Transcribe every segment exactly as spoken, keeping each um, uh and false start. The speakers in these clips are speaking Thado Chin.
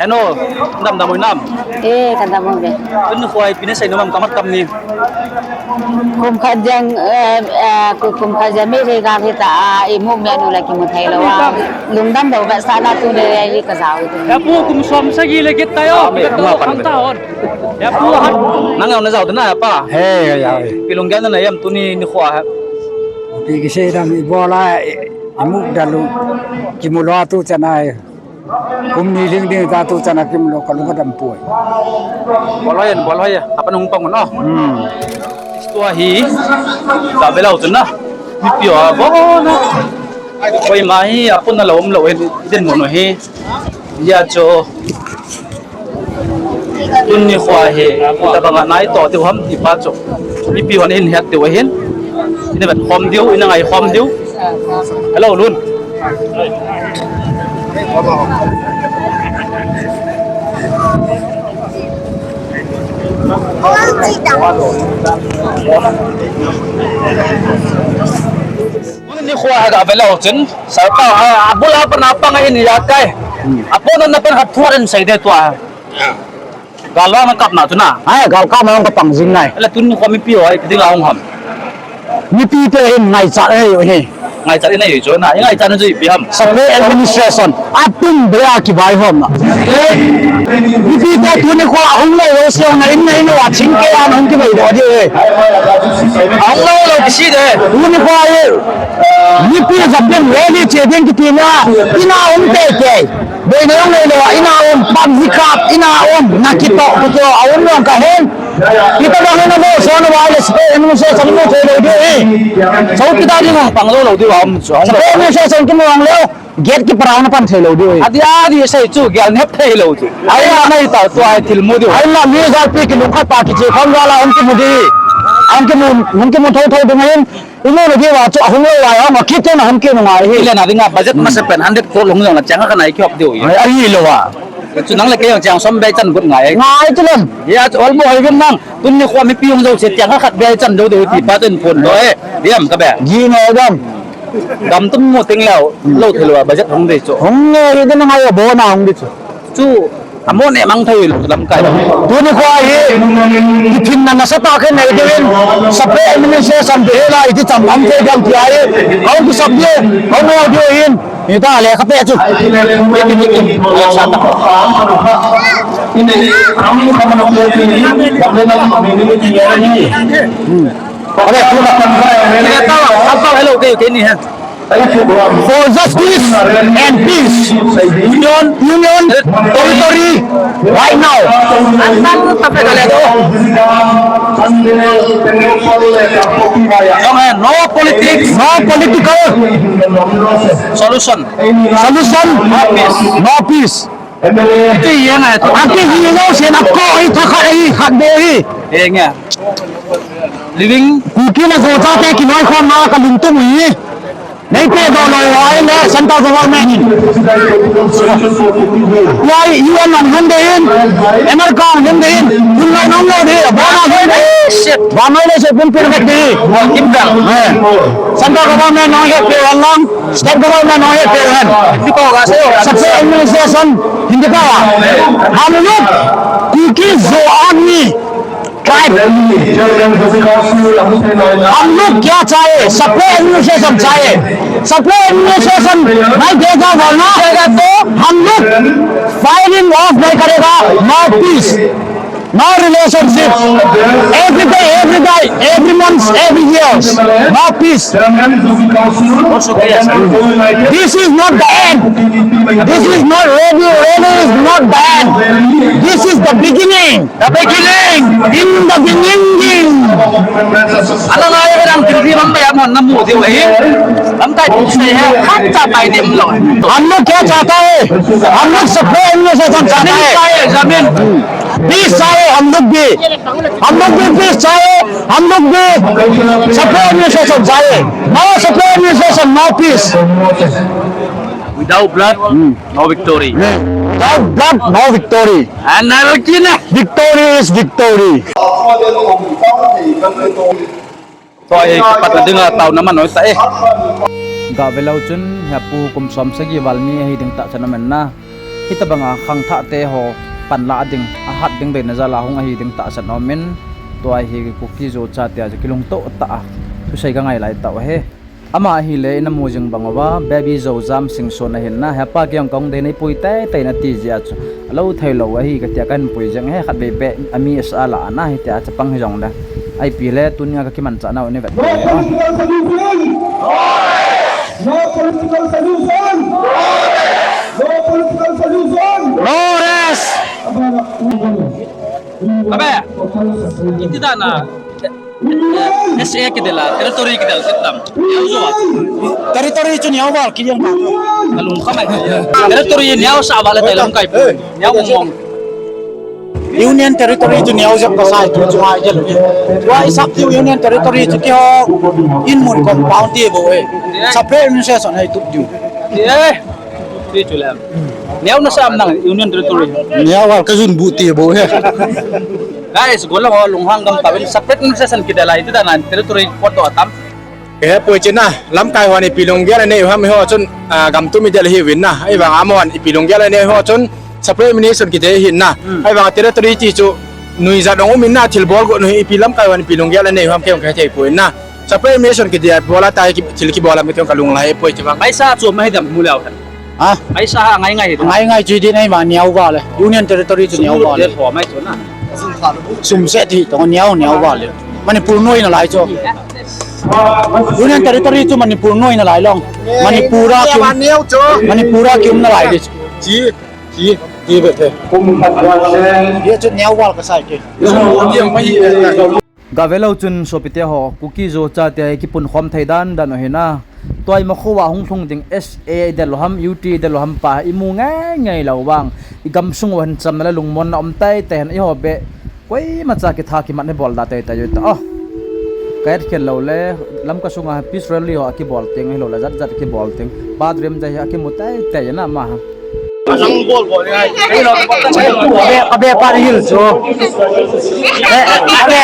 Heno, damdam oi nam? Eh, kadam oi ve. Tuni nikho ipi nasei nom ham kamat kam ni? Kum khat jeng, eh, eh, ku-, kum khat jeng mi re ga re ta, ah, imu mi anu la kimu thei lou a. Lungdam lou vetsahna tuni rally kajao. Hepu kum som sagi le get ta jo. Amen. Ka to khang ta hon. Hepu han. Nang jong najao tana hepa. He, ya, ya. Ipi lunggel nanei ham tuni nikho a? Ipi kisei dam ibol a, i, imu da lou. Kimu lou a tu chan a. Kum ni ding ding ta tu chan a kimu lou kalung kadam poi. Bol hoi, bol hoi, apan hung pang no. Hmm. Tua hi, ta bela u chun na. Mipi ho a, bol na. Koima hi, apun na lou, um lou, hi, din mo no hi. Ya cho. Tuni nikho hi, tabang a nai to, ti ham, ti pa cho. Mipi hon hin het diu ahin. Ina vet khom diu, ina ngai khom diu. Hello, Lun. Tuni nikho a ga vela u chun, sarpa a, abul a pan a pang a in ya kai. Apo na na pan khat thu a in sei de tua. Gal vang na kap na tu na. Ai, gal kap na ka pang jing nai. Ala tuni nikho mipi ho, ai, ding a hung ham. Mipi te hin ngaichat ahi u hi. Ngaichat in ahi u chu na, ngaichat na chu ipi ham. Separate administration, atum bea kivai hom na. Mipi te tuni nikho a hung lou lou se na in na in wa ching ke an hung kivai do di e. Hung lou lou kisi de. Tuni nikho a e. Mipi japen rally che ding kiti na. Ina hung te ke. Boina jong nei lou a, ina um, PUBG kap, ina um, na kitoh, kitoh, a um jong ka hen. Kita bang ina bo, so na wai le, separate administration mu thei lou diu hi. So kita ding hung pang lou lou diu a um chu. Separate administration kimu jong lou, gate kipat a hung pan thei lou diu hi. Adi, adi, sei chu, gel nep thei lou chu. Ai la, nei ta, tua thil mu diu. Ai la, mi jalpi kilungkhat pa kiche khom vala hung kimu di. Hung kimu, hung kimu thou thou ding hin. Imu na diu a chu ahung lou lai a, ma kit na hung kit ngai hi. Ile na dinga budget masa pen hundred crore hung jong la chang ka nai kihop diu hi. Ai, ahi lou a. Chu nang le kei jong chang som bei chan got ngai. Ngai chu lem. Ya chu olmo hoi vin nang. Tuni nikho mipi hung jo se chang khat bei chan do do ti pa tun phon do e. Diam ka be. Ji ne dam. Dam tum mo ting lou. Lou thei lou a budget hung dei chu. Hung nge hi din ngai bo na hung dei chu. Chu, amo ne mang thei lou lamkai. Tuni nikho hi, kithinna nasatah khat nei diuvin, separate administration Belela iti cham am thei ding ti ahi, hung kisap diu, hung ngol diu hin, hita le kha pe chu. Hmm. Hello, okay, okay, ni ha. For justice and peace. Union, union, territory, right now. Asan tapeh kali tu. Okay, no politics. No political. Solution. Solution. No peace. No peace. Ati hi ngai tu. Ati hi ngai sen ako hi thakhat hi khat be hi. Eh, ngai. Living. Kuki le Zo chate kinoi khom na kalungtum u hi. Nei pe doh lou uva ahile central government in. Uva U N hung lhung ding in, America hung lhung ding in, hung lhung lou ding, abana hung ding. Shit. Vanoi leiset pumpin vet ding. Kim dang. Eh. Central government hung het peh hen lang, state government hung het peh hen. Separate administration, Hindi ka. हम लोग कुकी जो आदमी ट्राइब, हम लोग क्या चाहे? Separate administration चाहे। Separate administration नहीं देगा बोलना, देगा तो हम लोग फायरिंग ऑफ नहीं करेगा। No peace, no relationship, every day, every day, every month, every years, no peace. This is not the end. This is not ready, ready is not the end. This is the beginning. The beginning. In the beginning. Ana ngai ka dang thil hi lam bai a mon na mu diu ahi. Lamkai thil sei hi khat cha pai dem lou. हम लोग क्या चाहता है? हम लोग separate administration चाहता है। जमीन चाहे, जमीन। पीस चाहे हम लोग भी। हम लोग भी पीस चाहे, हम लोग भी सेपरेट एडमिनिस्ट्रेशन चाहे। No separate administration, no peace. Without blood, no victory. Without blood, no victory. Anarchy na. Victory is victory. Tua hi kipat na dinga taona man noi ta e. Ga ve leu chun, Hepu kum som sagi val mi ahi ding tah chan amen na. Hitabanga khangthah te ho panla ding, ahat ding deina jal a hung ahi ding tahsan aumin, tua hi Kuki-Zo chate a chu kilungto tah a thusei kangai lai tau ahi. Ama ahile ina mu jing bang uva, Baby Zo Jamsingson ahin na, hepa kei jong kahung dei nei pui teitei na ti jeh a chu, alou thei lou ahi katia kahin pui jing ahi, khatvei beh ami asa la ana hitia chapang hijongle. Ipi le tunia kakimanchah nau ni vet. No political solution! No political solution! No political solution! No rest! Abe, iti dan a, eh, S A kidel a, territory kidel kitam. Territory chu neo val kidel ma. Kalung khamai. Territory neo sa val te lam kai pu. Neo mong mong. Union Territory chu neo jep kasai tu chu ai jel. Tua isap diu Union Territory chu keiho in mun compound ti bou e. Separate administration hai tup diu. Eh. Ti chu lem. Neo nasa am nang Union Territory. Neo val kajun bu ti bou e. Guys, golhang ho lunghang gam tavin separate administration kidel a iti dan a territory pot to atam. Kahe poi china, lamkai hon ipi lunggel anei u ham eiho chun, ah, gam tum idel ahiuvin na. Ahivang amahon ipi lunggel anei u ho chun separate administration kiti ahin na. Hmm. Ahivang territory ti chu nuijat dong um in na, thilbol got nu hi ipi lamkai hon ipi lunggel anei u ham kei jong kahe thei poi na. Separate administration kiti a bol a tai ki, thil kibol a mi kei jong kalung lai poi ti vang. Paisa chu ma hi dam mu leu hen. Ha? Paisa ha ngai ngai hi. Ngai ngai chu di nei ma neo val e. Union Territory chu neo val e. Sum se ti to neo neo val e. Manipur noi nalai chu. Union Territory chu Manipur noi nalai long. Manipur a kium. Manipur a kium nalai di. Chi, chi, chi be the. Ye chu neo val kasai ke. Gave lou chun sopite ho, Kuki-Zo chate hi kipunkhom thei dan dan u ahi na. Tua imakho a hung lhung ding S A idel u ham, U T idel u ham pa imu ngai ngai lou vang. Igam sung u hin chamna le lungmonna um teitei hen eiho beh. Koimacha kitha kimat hi bol da teitei u ta. Oh. Ka et khel lou le, Lamka sunga peace rally ho akibol teng, ahilou le jat jat kibol teng. Padrim jai hi akimu teitei na ama ha. Ka be, ka be pa hil chu. Eh, ka be.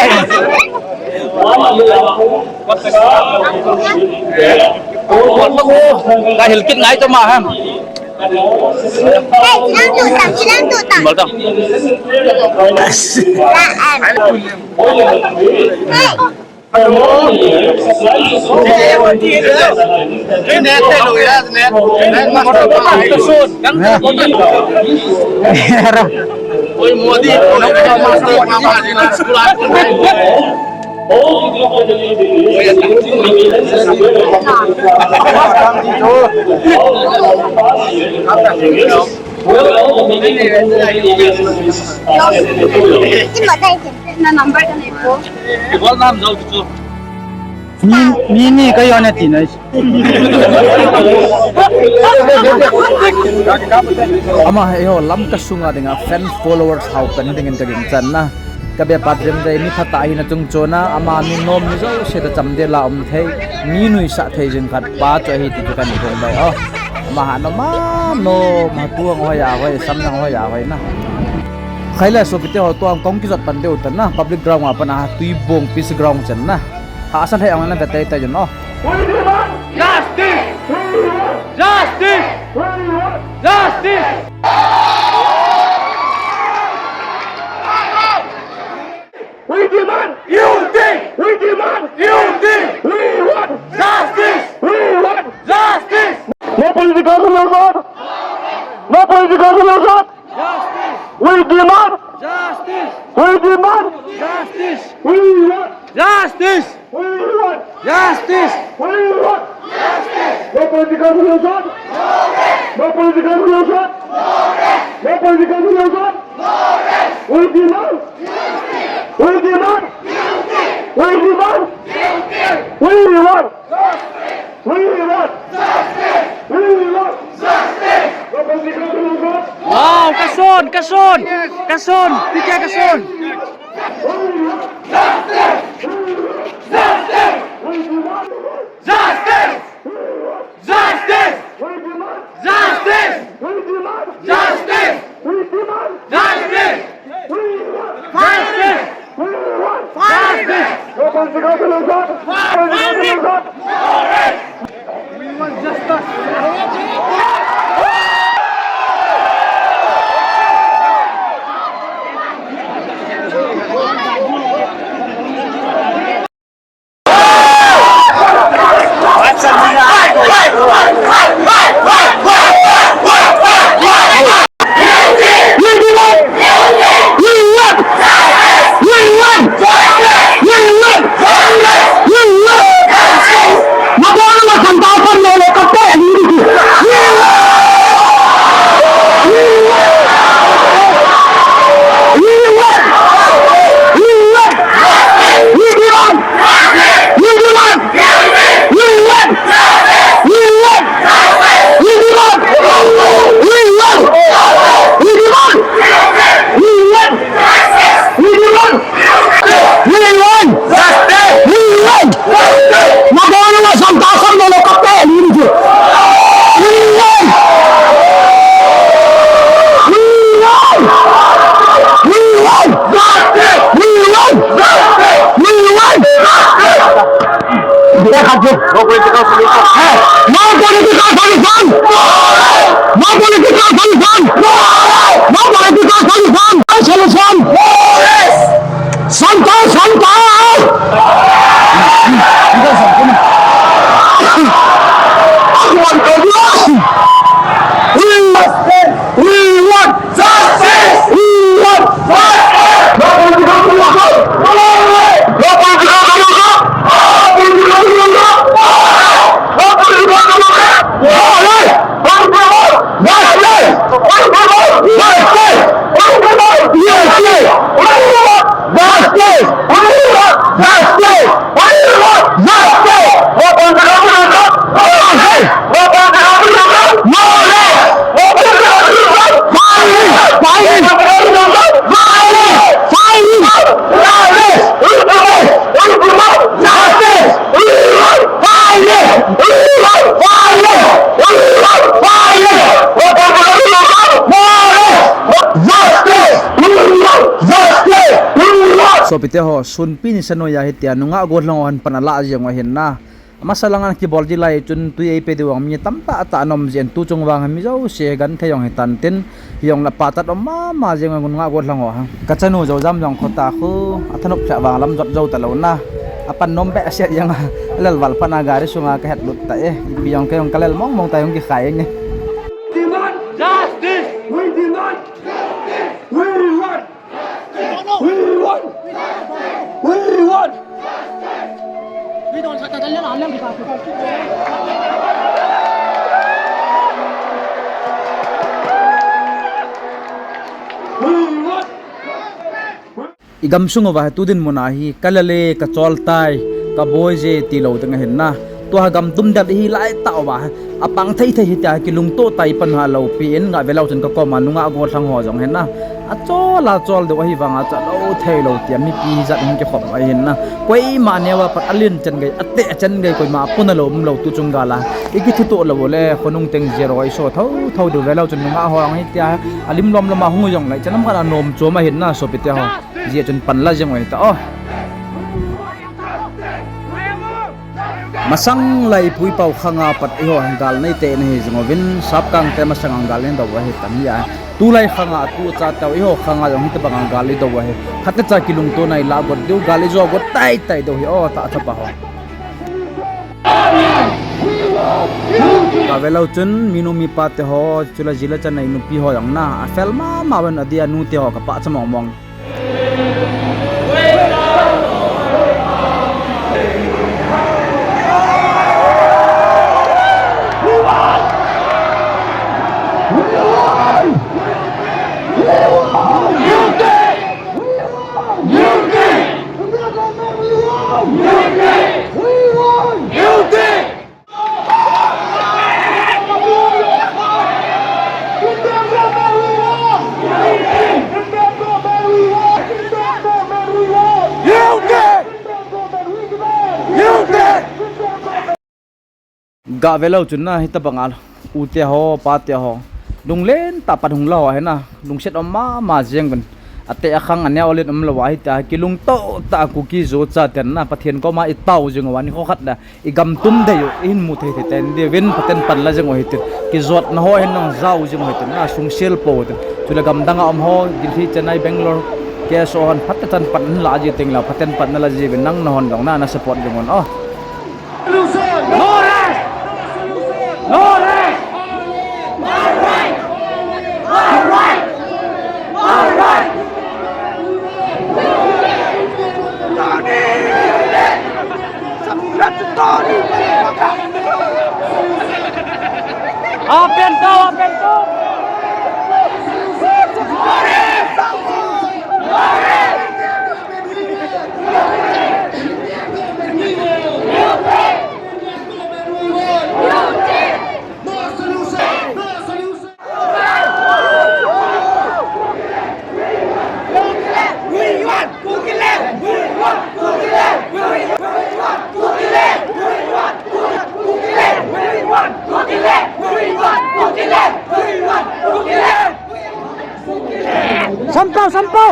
Ka hil kit ngai to ma ham. Bol to. Ni, ni, ni ka yo na ti na. Ama hi eiho Lamka sunga dinga fan followers hao pen dingin ka ginchan na. Ka be pa Dream Day mi phatah ahina chungchon a, ama mi nom mi jouse toh chamdel a um thei, mi nuisah thei jing khat pa chu ahi ti chu kahin phong bai o. Ama ha nom a nom, ha tu ahung hoi a hoi, sam ahung hoi a hoi na. Khaile sopite ho, tua kahung kijot pan diu tan na, public ground a pan a, Tuibong Peace Ground chan na. Hahsa lheh a na ve teitei jun o. We demand justice! We want justice! We want justice! We demand unity! We demand unity! We want justice! We want justice! No political solution! No political solution! Justice! We demand! Justice! We demand! Justice! We want! Justice! We want! Justice! We want! Justice! No political solution! No political solution! No political solution! We demand! We demand! We demand! We want! We want justice! We want justice! Wow, kasun, kasun, kasun, P K kasun. We want justice! We want justice! We demand justice! We want justice! We demand justice! We demand justice! We demand justice! We want justice! We want justice! No political solution! No political solution! We want justice! No political solution. No political solution. No political solution. No political solution. No political solution. No political solution. Santa, Santa. We want justice! We want justice! Sopite ho, sunpi nisa noiya hitia nungah gollhang ho hin pan alah jeng u ahin na. Amasa langa kibol di lai chun tui eipe diu vang mi tamtah tah ana um jin, tu chung vang mi jouse genthei jong hitan tin, hijongle pachat um mama jeng a nungah gollhang ho ha. Kachanu Joujam jong khota khu athanop lheh vang lam jot jou talou na. Apan nom behseh jeng a, alel val phat na gari sunga kahet lut tai. Ipi jong kei jong kalel mong mong tai, hung kikhai nge. Demand justice! We demand justice! We want We want! We want! We want! I gamsung uva hi tu dinmun a hi kalel e, kachol tai, kaboi je tilou ding ahin na. Tua gam tum del ihi lai tah uva, apang thei thei hitia kilungto tai pan ha lopi in, ngah velou chun kakoma nungah gollhang ho jong hin na. Achol a chol deu ahi vanga chu alou thei lou tia mipi hijat hung kikhom ahin na. Koima neo a pat alen chen gei, ateh chen gei, koima apun alou umlou tu chung gal a. I kithuto lou le, khonung teng zero a iso tho tho deu velou chun nungah ho jong hitia, alim lom lom a hung u jongle, chen lam khat a nom chom ahin na, sopite ho. Jia chun pan la jeng u hita o. Masang lai Pu Pau khanga pat eiho hin gal nei te nei jing uvin, Sapkang te masang a gal nei dou u ahi tan hia. Tulai khanga tu cha teu eiho khanga jong hitabang a gal nei dou u ahi. Phatecha kilungto nei la got diu, gal ijo got tai tai dou hi o, ta chapa ho. Ka velou chun minu mipa te ho, chule jile chanei nupi ho jong na, afel mama uvin adia nu te ho kapachat mong mong. Ga velou chun na hitabang a u te ho, pa te ho, lunglen tah a pan hung la ho hi na, lungset um mama jeng uvin. Ateh akhang aneo alen umlou a hitia kilungto tah a Kuki Zo chaten na Pathen koma itao jing uva nikho khat le igam tum dei u ihin mu thei thei ten diuvin phaten pan la jing u hitin. Kijotna ho hin nang jao jing u hitin, na sungsel pou hitin. Chule gamdang a um ho, Delhi, Chennai, Bangalore, K S O hon phatechan pan la ji teng le phaten pan na la ji uvin, nang nahon jong na na support jing un o. No rest! No rest! All right! All right! All right! Open door! Open door! Sampao, sampao!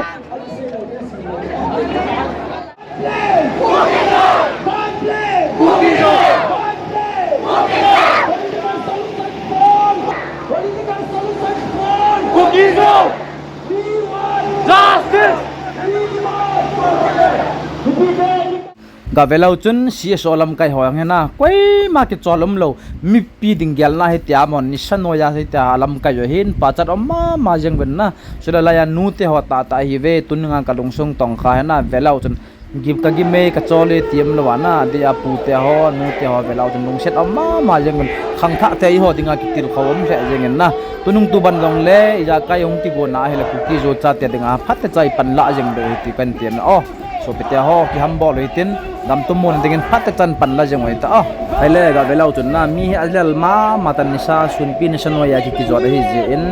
Gavelo chun C S O lamkai ho jong hi na, koima kichol umlou, mipi ding gelna hitia mon, nisa noiya hitia lamkai u hin pachat um mama jeng uvin na. Chule laiya nute ho tahtah ahiuve, tuninga kalungsung tongkha hi na, Velo chun Gim ka gim e, ka chol e, ti umlou a na, adeh a pute ho, nute ho, Velo chun lungset um mama jeng uvin, khangthah te eiho dinga kitilkhou um lheh jeng in na. Tunung tuban jongle, ijakai hung kigon a ahile Kuki-Zo chate dinga phatecha ipan lah jeng diu ahi ti kahin ti na. O, sopite ho, kihambol u hitin, gamtum muna dingin phatechan pan la jeng u hita o. Ahile Gavelo chun na, mi hi alel mama tan, nisa, sunpi nisa noiya ki, kijot ahi jeh in,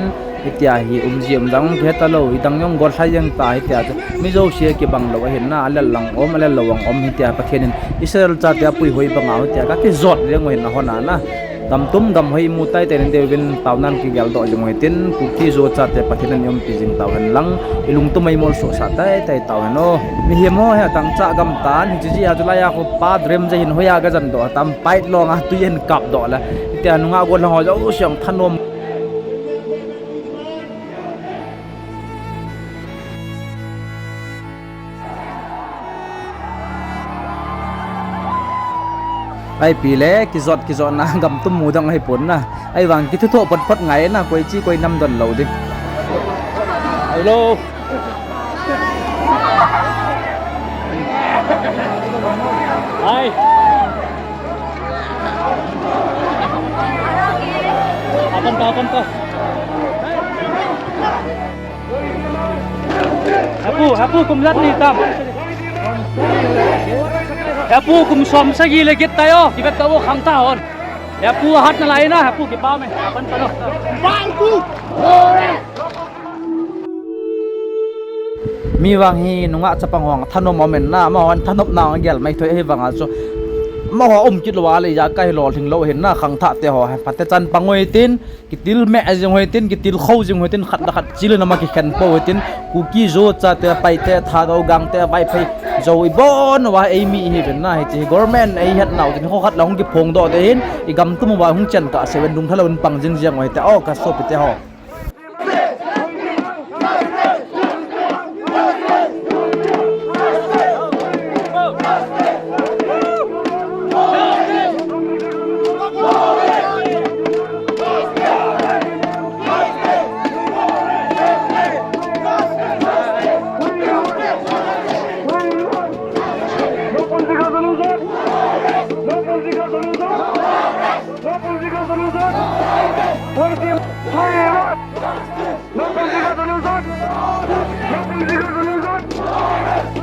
hitia hi umji um dang kihe talou, idang jong gollhai jeng ta hitia chu. Mi jouse kibang lou ahin na, alel lang um, alel lou ang um hitia, Pathen in Israel chate apuihoi banga hitia kakijot jeng u hin ahon a na. Gamtum gamhoi imu teitei na diuvin taona in kigeldoh jeng u hitin, Kuki-Zo chate Pathen in umpi jing tauhen lang, ilungtum a imolsohsah teitei tauhen o. Mihem ho hi adangchah gam tan, hiche jeh a chu laiya khu Pa Drem jeh hin hoiya gajandoh tam, pipe long a tui ahin kapdoh le, hitia nungah gollhang ho jouse jong thanom. Ahipi le, kijot, kijotna gamtum mu dang ahipon na. Ahivang kithuthoh photphot ngai na, koi chi koi nam donlou ding. Hello. Hi. Apan pa, apan pa. Hepu, hepu, kum jat ni tam. Hepu, kum som sagi le get tai o, kivet tau khangthah hon. Hepu hat nalai na, hepu kipa me. Apan pa lo. Mi vang hi nungah chapang hon thanom um in na, amahon thanopna hung gel mai thoi ahivanga chu. Amaho um kit lou a le ijakai lolhing lou hin na, khangthah te ho, phatechan pang u hitin, kitil meh jing u hitin, kitilkhou jing u hitin, khat le khat chilna ma kikhen pou hitin, Kuki-Zo chate, Paite, Thadou, Gangte, Vaiphei, Zou ibon uva eimi ihiuvin na, hiche hi government eihet nau tin, kho khat la hung kiphongdoh te hin, igamtum uva hung chen kahse uvin, lungthim lou in pang jing jeng u hite o, ka sopite ho.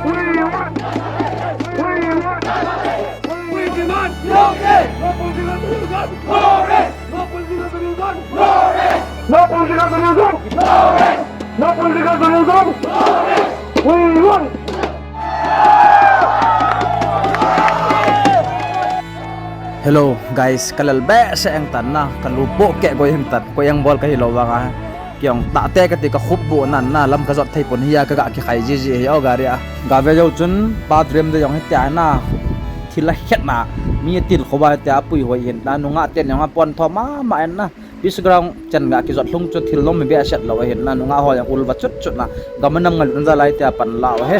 We demand justice! We demand justice! No political solution! No rest! No political solution! No rest! No political solution! No rest! No political solution! No rest! We want Hello guys, kalel behseh jeng tan na, kalu pohkeh goi jeng tan, koi jeng bol kahilou vanga. Kei jong tahte kati, kakhup bu nan na, lam kajot thei pon hia, kaga kikhai jiji hi o gari a. Gave jou chun, Pa Drem de jong hitia na, thil akhetna, mi atilkhou a hitia apuihoi hin na, nungah ten jong apon tho mama in na. Peace ground chan ga kijot lhung chu thil nom mi behseh lou ahin na, nungah ho jong ul va chut chut na, gam a nam ngailutna jal a hitia pan la u ahi.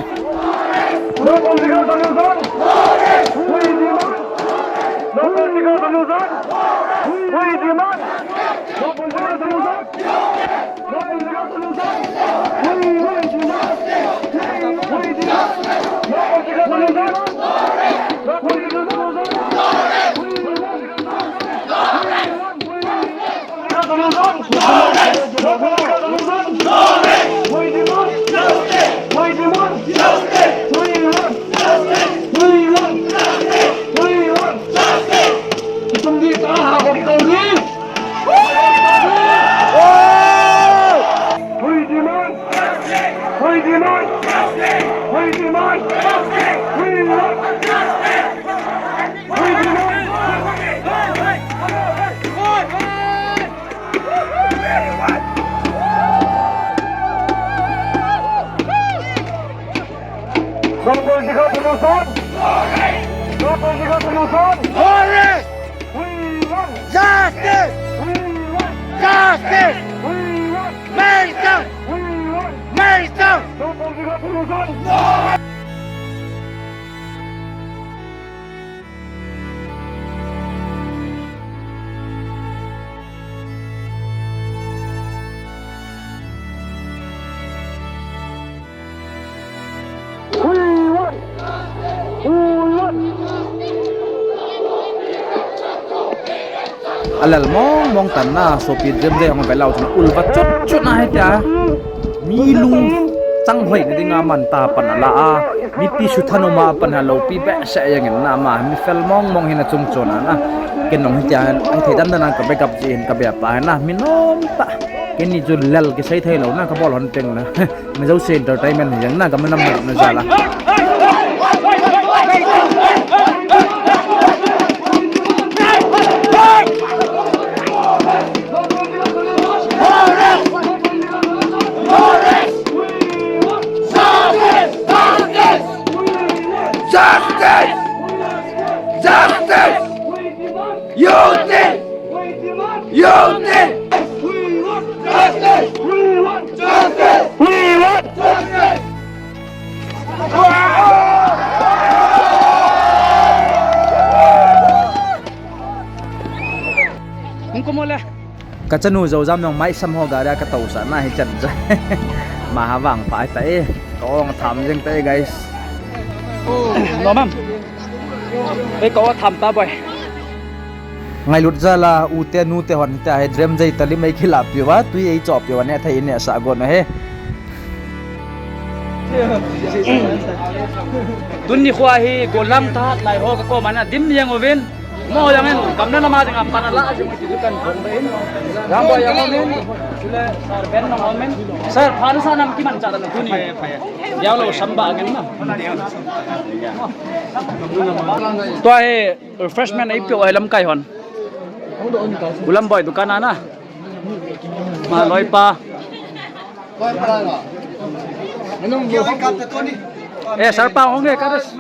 We demand! We demand! We demand! We demand! No political solution! No political solution! We want! Justice! We want! Justice! We want! Mei Tang! We want! Mei Tang! No political Alel mong mong tan na, sopi Dream Day hung ve lou chun ulva chut chut na hitia. Mi lung chang hoi na dinga man ta pan ala a. Mipi suthan uma pan ha lopi behseh jeng in na ama. Mi fel mong mong hin achung chon a na. Ken nong hitia, ang thei dan dan a ka backup ji hin ka bia pa hin na. Mi nom ta. Ken ni chu lel kisei thei lou na ka bol hon teng na. Mizo se entertainment hi jeng na ka manam na jala. Justice! Justice! Unity! Unity! We want justice! We want justice! We want justice! Hung ko mo le. Ka chanu Zojam jong mai sam ho gari a ka tousah na hi chan cha. Ma ha vang pha ta e. Ka ong tham jeng ta e, guys. No mam. Ei, ka ong tham ta boi. Ngailut jal a u te nu te hon ta he, Dream Day ta lim ei khila piu va, tui ei cho piu va ne thei ne sa go na he. Tuni khua hi golang thahat lai ho ka koma na dim jeng uvin. Mo jang in, gamna lama jing a pan ala jing ti kan thong in. Jang boi jang in. Sir Ben nong in. Sir, pha nasa nam kimanchah na tuni. Jang lo samba ngin na. Tua hi refreshment ei pio oi lamkai hon. U Lamboi dukan a na. Ma loipa. Eh, Sir Pa hung e, karas.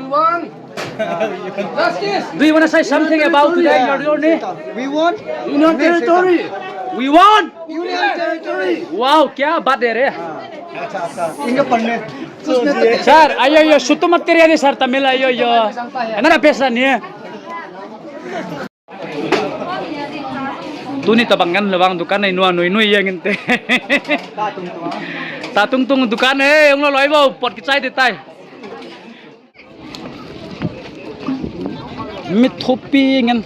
Justice! Do you wanna say something about today, your journey? We want Union Territory. We want Union Territory. Wow, kya baat hai re? Inga panne. Sir, ayo, ayo, sutu mat kariye ni, sir, Tamil, ayo, ayo. Another person here. Tuni tabang ngen le vang dukan nei nua nui nui jeng inte. Ta tung tung dukan e, ong lo loi bo, pot kichai te tai. Mi thupi ngen.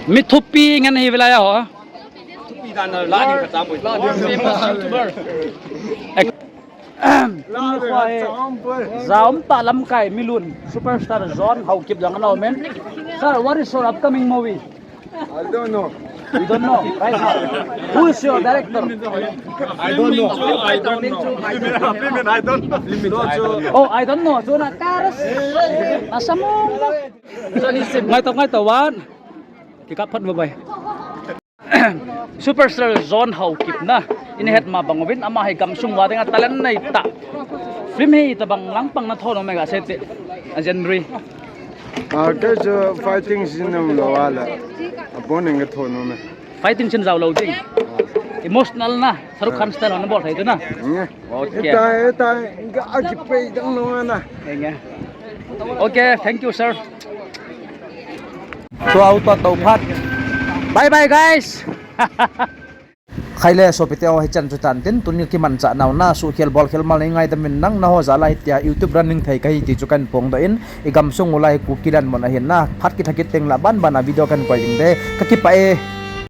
Mi thupi ngen hi velai a ho. Thupi dan la ni ka ta boi. Famous YouTuber. Tuni khua hi, ja um tah lamkai milun, superstar John Haokip jong ana um in. Sir, what is your upcoming movie? I don't know. You don't know, right now? Who is your director? I don't know. I don't know. I don't know. Oh, I don't know. So na karas. Nasa mo. Ngai to, ngai to, wan. Kikap phat mo bai. Superstar John Haokip na. Ina het ma bang uvin, ama hi gamsung uva dinga talent nei tah. Film hi tabang langpang na thon um e ga sei te. A genre. Ah, kei chu fighting scene um lou a le. Abon in ka thon um e. Fighting scene jao lou ding. Emotional na. Shahrukh Khan style na bol thei tu na. Nge. Okay. Eta, eta, ka aki pei dang lou na. Nge. Okay, thank you, sir. Tua u tua to phat. Bye bye, guys. Khai le sopite ho, hichan chu tan tin, tuni kimanchah nau na, suhkhel bolkhel mal nei ngaidam in, nang na ho jal a hitia YouTube running thei kahi ti chu kahin phongdoh in, i gamsung u lai Kuki dan mun ahin na, phat kitha kit teng la ban ban a video kahin koi ding de, ka kipah e.